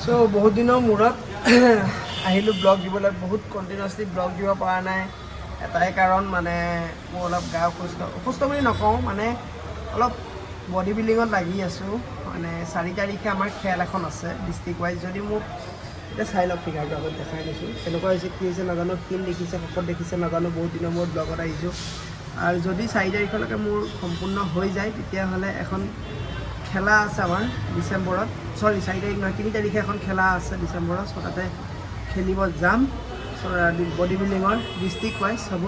চ' বহুত দিনৰ মূৰত আহিলোঁ ব্লগ দিবলৈ। বহুত কণ্টিনিউৱাছলি ব্লগ দিব পৰা নাই, এটাই কাৰণ মানে মোৰ অলপ গা অসুস্থ। অসুস্থ বুলি নকওঁ, মানে অলপ বডি বিল্ডিঙত লাগি আছোঁ। মানে 4 তাৰিখে আমাৰ খেল এখন আছে ডিষ্ট্ৰিক্ট ৱাইজ। যদি মোক এতিয়া চাই লওক, ফিগাৰটো আগত দেখাই দিছোঁ, কেনেকুৱা হৈছে, কি হৈছে নাজানো। ক্ষীণ দেখিছে, শকত দেখিছে নাজানো। বহুত দিনৰ মূৰত ব্লগত আহিছোঁ। আৰু যদি 4 তাৰিখলৈকে মোৰ সম্পূৰ্ণ হৈ যায়, তেতিয়াহ'লে এখন খেলা আছে আমাৰ ডিচেম্বৰত। চৰি, 4 তাৰিখ নহয়, 3 তাৰিখে এখন খেলা আছে ডিচেম্বৰত। চ' তাতে খেলিব যাম। চ' বডি বিল্ডিঙৰ ডিষ্ট্ৰিক্ট ৱাইজ হ'ব।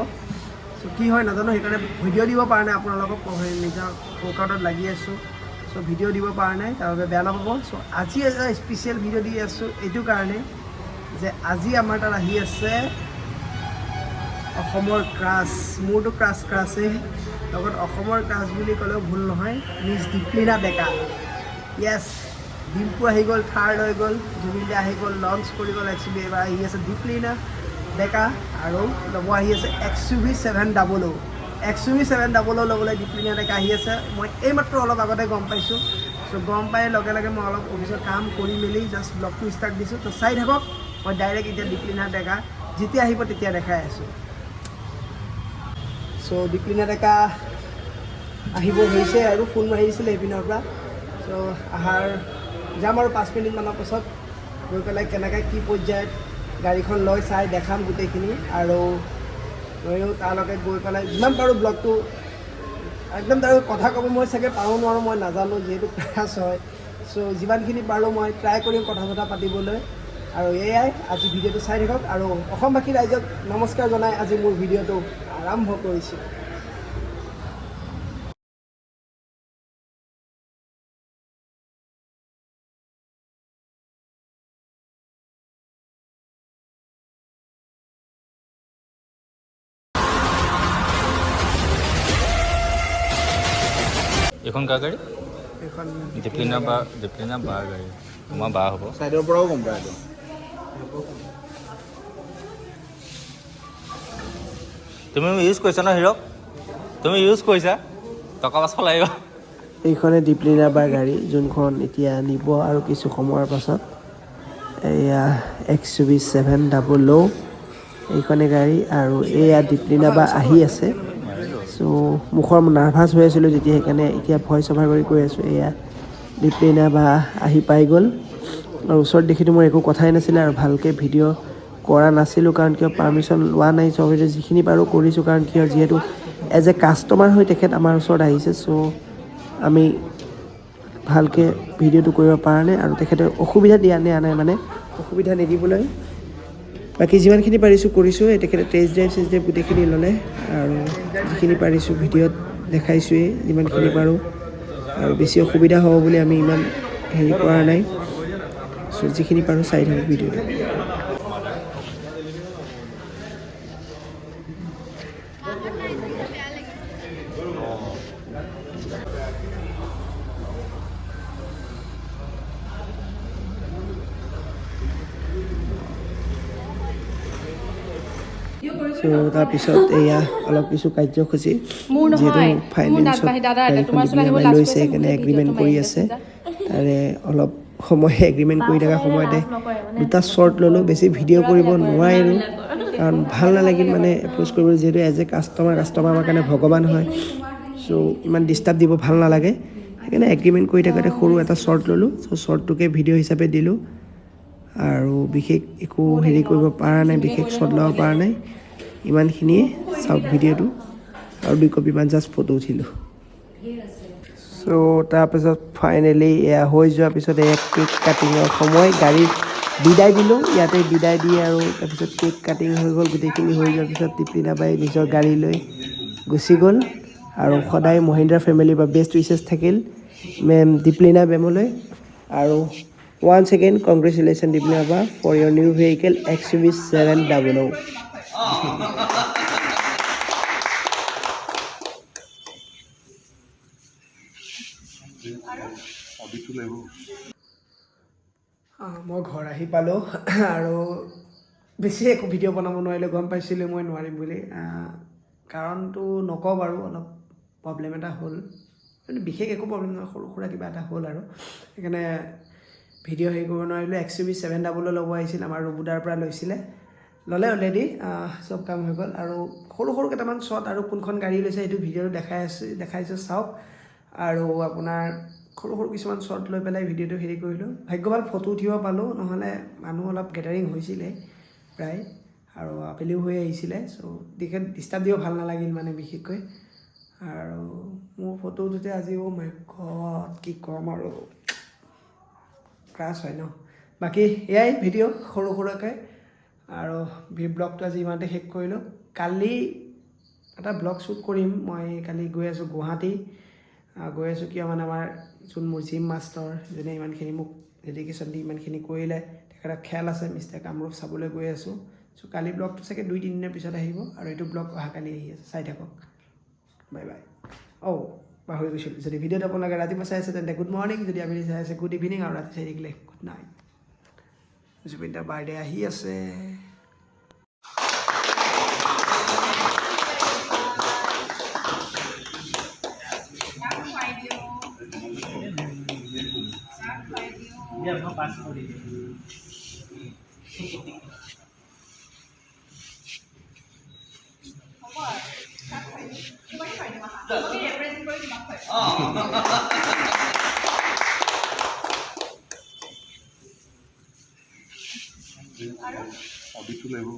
চ' কি হয় নাজানো, সেইকাৰণে ভিডিঅ' দিব পৰা নাই আপোনালোকক। নিজৰ ৱৰ্কআউটত লাগি আছোঁ, চ' ভিডিঅ' দিব পৰা নাই, তাৰ বাবে বেয়া নাপাব। চ' আজি এটা স্পেচিয়েল ভিডিঅ' দি আছোঁ এইটো কাৰণে যে আজি আমাৰ তাত আহি আছে অসমৰ ক্ৰাছ। মোৰতো ক্ৰাছ ক্ৰাছেই, লগত অসমৰ ক্ৰাছ বুলি ক'লেও ভুল নহয়, মিছ দীপলিনা ডেকা। য়েছ, ডিম্পু আহি গ'ল, থাৰ্ড হৈ গ'ল, জুবিন দা আহি গ'ল, লঞ্চ কৰি গ'ল এক্স ইউ ভি। এইবাৰ আহি আছে দীপলিনা ডেকা আৰু ল'ব আহি আছে XUV 700। XUV 700 ল'বলৈ দীপলিনা ডেকা আহি আছে। মই এইমাত্ৰ অলপ আগতে গম পাইছোঁ। চ' গম পাই লগে লগে মই অলপ অফিচৰ কাম কৰি মেলি জাষ্ট ব্লগটো ষ্টাৰ্ট দিছোঁ। তো চাই থাকক, মই ডাইৰেক্ট এতিয়া দীপলিনা ডেকা যেতিয়া আহিব তেতিয়া দেখাই আছোঁ। চ' দীপলিনা ডেকা আহিব হৈছে আৰু ফোন মাৰি দিছিলে সেইপিনৰ পৰা। চ' আহাৰ যাম আৰু 5 মিনিটমানৰ পাছত গৈ পেলাই কেনেকৈ কি পৰ্যায়ত গাড়ীখন লৈ চাই দেখাম গোটেইখিনি। আৰু ময়ো তালৈকে গৈ পেলাই যিমান পাৰোঁ ব্লগটো একদম তাৰ কথা ক'ব মই চাগে পাৰোঁ নোৱাৰোঁ মই নাজানো, যিহেতু ক্লাছ হয়। চ' যিমানখিনি পাৰোঁ মই ট্ৰাই কৰিম কথা চথা পাতিবলৈ। আৰু এয়াই, আজি ভিডিঅ'টো চাই থাকক। আৰু অসমবাসী ৰাইজক নমস্কাৰ জনাই আজি মোৰ ভিডিঅ'টো আৰম্ভ কৰিছোঁ। এইখন কাৰ গাড়ী? এইখন দীপলিনা বা, দীপলিনা বাৰ গাড়ী। তোমাৰ বা হ'ব। চাইডৰ পৰাও গম পায় এইটো। তুমি ইউজ কৰিছা ন হিৰক? তুমি ইউজ কৰিছা? টকা 500 লাগিব। এইখনে দীপলিনা বাৰ গাড়ী, যোনখন এতিয়া নিব আৰু কিছু সময়ৰ পাছত। এয়া XUV 700 এইখনে গাড়ী। আৰু এয়া দীপলিনা বা আহি আছে। চ' মুখৰ নাৰ্ভাছ হৈ আছিলোঁ যেতিয়া, সেইকাৰণে এতিয়া ভইচ অভাৰ কৰি কৈ আছোঁ। এয়া দীপলিনা বা আহি পাই গ'ল। আৰু ওচৰত দেখিতো মোৰ একো কথাই নাছিলে আৰু ভালকৈ ভিডিঅ' কৰা নাছিলোঁ, কাৰণ কিয় পাৰ্মিশ্যন লোৱা নাই। চবে যিখিনি পাৰোঁ কৰিছোঁ, কাৰণ কিয় যিহেতু এজ এ কাষ্টমাৰ হৈ তেখেত আমাৰ ওচৰত আহিছে। চ' আমি ভালকৈ ভিডিঅ'টো কৰিব পৰা নাই আৰু তেখেতে অসুবিধা দিয়া নাই নাই মানে অসুবিধা নিদিবলৈ বাকী যিমানখিনি পাৰিছোঁ কৰিছোঁ। এই তেখেতে টেষ্ট ড্ৰাইভ চেষ্ট ড্ৰাইভ গোটেইখিনি ল'লে আৰু যিখিনি পাৰিছোঁ ভিডিঅ'ত দেখাইছোঁৱেই যিমানখিনি পাৰোঁ। আৰু বেছি অসুবিধা হ'ব বুলি আমি ইমান হেৰি কৰা নাই। চ' যিখিনি পাৰোঁ চাই থাকোঁ ভিডিঅ'টো। চ' তাৰপিছত এয়া অলপ কিছু কাৰ্যসূচী, মোৰ যিহেতু নহয়, মোৰ ফাইনেন্সত দাদা এটা, গাড়ীখন তোমাৰ ওচৰলৈ আহিব দীপলিনাবাই লাজ লৈছে, কৰিছে, সেইকাৰণে মোক এগ্ৰিমেণ্ট ভিডিঅ'টো কৰি মাৰি আছে। দিছে, যা। তাৰে অলপ সময় এগ্ৰিমেণ্ট কৰি থকা সময়তে দুটা শ্বৰ্ট ল'লোঁ। বেছি ভিডিঅ' কৰিব নোৱাৰিলোঁ, কাৰণ ভাল নালাগিল মানে এপ্ৰ'চ কৰিবলৈ, যিহেতু এজ এ কাষ্টমাৰ, কাষ্টমাৰ আমাৰ কাৰণে ভগৱান হয়। চ' ইমান ডিষ্টাৰ্ব দিব ভাল নালাগে। সেইকাৰণে এগ্ৰিমেণ্ট কৰি থাকোঁতে সৰু এটা শ্বৰ্ট ল'লোঁ। চ' শ্বৰ্টটোকে ভিডিঅ' হিচাপে দিলোঁ আৰু বিশেষ একো হেৰি কৰিব পৰা নাই, বিশেষ শ্বৰ্ট ল'ব পৰা নাই। ইমানখিনিয়ে। চাওক ভিডিঅ'টো আৰু 2 কপিমান জাষ্ট ফটো উঠিলোঁ। চ' তাৰপিছত ফাইনেলি এয়া হৈ যোৱাৰ পিছত এয়া কেক কাটিঙৰ সময়। গাড়ী বিদায় দিলোঁ ইয়াতে, বিদায় দি আৰু তাৰপিছত কেক কাটিং হৈ গ'ল। গোটেইখিনি হৈ যোৱাৰ পিছত দীপলিনা বাই নিজৰ গাড়ী লৈ গুচি গ'ল। আৰু সদায় মহিন্দ্ৰা ফেমিলিৰ পৰা বেষ্ট উইচেছ থাকিল মেম, দীপলিনা মেমলৈ। আৰু ওৱান ছেকেণ্ড, কংগ্ৰেচুলেশ্যন দীপলিনা বা for your new vehicle XUV 700। মই ঘৰ আহি পালোঁ আৰু বেছি একো ভিডিঅ' বনাব নোৱাৰিলোঁ। গম পাইছিলোঁ মই নোৱাৰিম বুলি। কাৰণটো নকওঁ বাৰু, অলপ প্ৰব্লেম এটা হ'ল। মানে বিশেষ একো প্ৰব্লেম নহয়, সৰু সুৰা কিবা এটা হ'ল আৰু সেইকাৰণে ভিডিঅ' হেৰি কৰিব নোৱাৰিলোঁ। XUV 700 ল'ব আহিছিল, আমাৰ ৰুবুদাৰ পৰা লৈছিলে, ল'লে অলৰেডি, চব কাম হৈ গ'ল। আৰু সৰু সৰু কেইটামান শ্বট আৰু কোনখন গাড়ী লৈছে সেইটো ভিডিঅ'টো দেখাই আছোঁ, দেখাইছোঁ, চাওক। আৰু আপোনাৰ সৰু সৰু কিছুমান শ্বট লৈ পেলাই ভিডিঅ'টো হেৰি কৰিলোঁ। ভাগ্য ভাল ফটো উঠিব পালোঁ, নহ'লে মানুহ অলপ গেডাৰিং হৈছিলে প্ৰায় আৰু আবেলিও হৈ আহিছিলে। চ' বিশেষ ডিষ্টাৰ্ব দিব ভাল নালাগিল মানে বিশেষকৈ। আৰু মোৰ ফটো উঠোঁতে আজি, অ' মাই গড, কি ক'ম আৰু, ক্ৰাছ হয় ন। বাকী এয়াই ভিডিঅ' সৰু সুৰাকৈ আৰু ব্লগটো আজি ইমানতে শেষ কৰিলোঁ। কালি এটা ব্লগ শ্বুট কৰিম। মই কালি গৈ আছোঁ গুৱাহাটী। গৈ আছোঁ কিয় মানে আমাৰ যোন মোৰ জিম মাষ্টৰ, যোনে ইমানখিনি মোক ডেডিকেশ্যন দি ইমানখিনি কৰিলে, তেখেতৰ খেল আছে মিষ্টাৰ কামৰূপ, চাবলৈ গৈ আছোঁ। চ' কালি ব্লগটো চাগে 2-3 দিনৰ পিছত আহিব আৰু এইটো ব্লগ অহাকালি আহি আছে, চাই থাকক। Bye bye. অ' পাহৰি গৈছিলোঁ, যদি ভিডিঅ'টো আপোনালোকে ৰাতিপুৱা চাই আছে তেন্তে গুড মৰ্ণিং, যদি আবেলি চাই আছে গুড ইভিনিং আৰু ৰাতি চাই থাকিলে গুড নাইট। জুবিন দাৰ বাৰ্থডে আহি আছে। খুৱাই দিওঁ, চাহ খুৱাই দিওঁ। পাছ কৰি দিম। হ'ব আৰু চাহ খুৱাই দিওঁ, তোমাকে খুৱাই দিম আহা। তোমাকে ৰিপ্ৰেজেণ্ট কৰি তোমাক খুৱাই দিম। আৰু অডিটটো লাগিব।